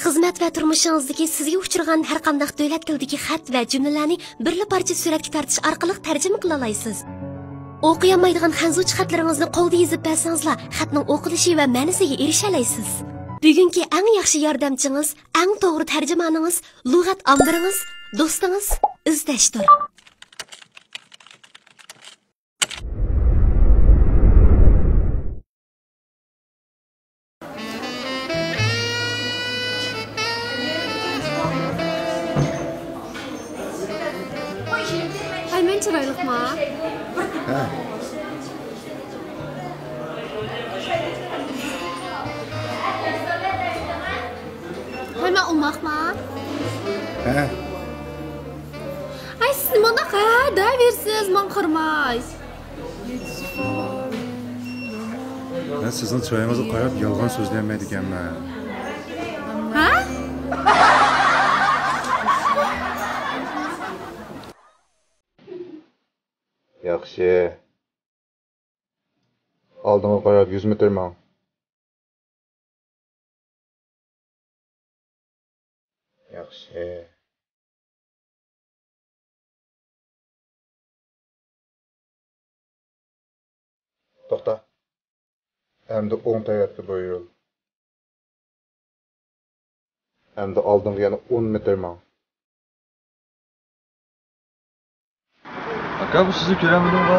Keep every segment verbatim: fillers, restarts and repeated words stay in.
خىزمەت ۋە تۇرمۇشىڭىزدىكى سىزگە ئۇچرىغان ھەر قانداق دۆلەت تىلىدىكى خەت ۋە جۈملىلەرنى بىرلا پارچە سۈرەتكە تارتىش ئارقىلىق تەرجىمە قىلالايسىز. ئوقۇيالمايدىغان خەنزۇچە خەتلىرىڭىزنى قولدا يېزىپ بەرسىڭىزلا، خەتنىڭ ئوقۇلۇشى ۋە مەنىسىگە ئېرىشەلەيسىز. بۈگۈنكى ئەڭ ياخشى ياردەمچىڭىز، ئەڭ توغرا تەرجىمانىڭىز، لۇغەت ئامبىرىڭىز، دوستىڭىز ئىزدەشتۇر. ھەي، مەن چىرايلىقما؟ ھە. ھەي، مەن ئوماقما؟ ھە. ھەي، سىز نېمانداق ھە دەۋېرىسىز، ماڭا قارىماي. مەن سىزنىڭ چىرايىڭىزغا قاراپ يالغان سۆزلىيەلمەيدىكەنمەن. ھە؟ ياخشى. ئالدىڭغا قاراپ يۈز مېتىر ماڭ. ياخشى. توختا. ئەمدى ئوڭ تەرەپكە بۇيرۇل. ئەمدى ئالدىڭغا يەنە ئون مېتىر ماڭ. ئاكا، بۇ سىزنى كۆرەلمىدىمغۇ؟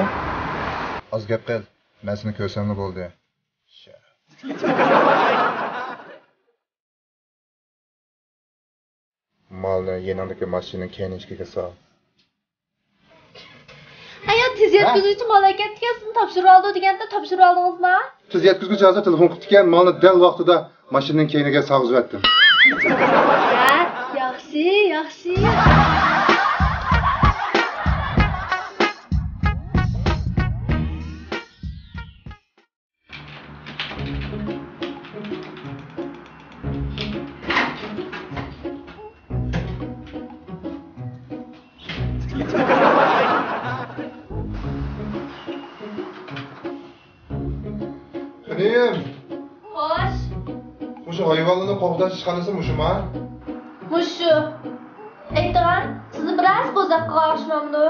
ئاز گەپ قىل، مەن سېنى كۆرسەملا بولدى. مالنى يېنىڭدىكى ماشىنىنىڭ كەينى ئىچىگە سال. ئايا، تېز يەتكۈزگۈچى مال ئەكەپتىكەن، سىزنى تاپشۇرۇۋالىدۇ دېگەنتى، تاپشۇرۇۋالدىڭىزما؟ تېز يەتكۈزگۈچى ھازىر تېلېفون قىپتىكەن، مالنى دەل ۋاقتىدا ماشىنىنىڭ كەينىگە سالغۇزۇۋەتتىم. ھە، ياخشى، ياخشى. خېنىم! خوش! مۇشۇ ھايۋانلارنى قوغداش ئىشخانىسى مۇشۇما؟ مۇشۇ. ئېيتىڭا، سىزنى بىرەرسى بوزەك قىلغان ئوخشىمامدۇ؟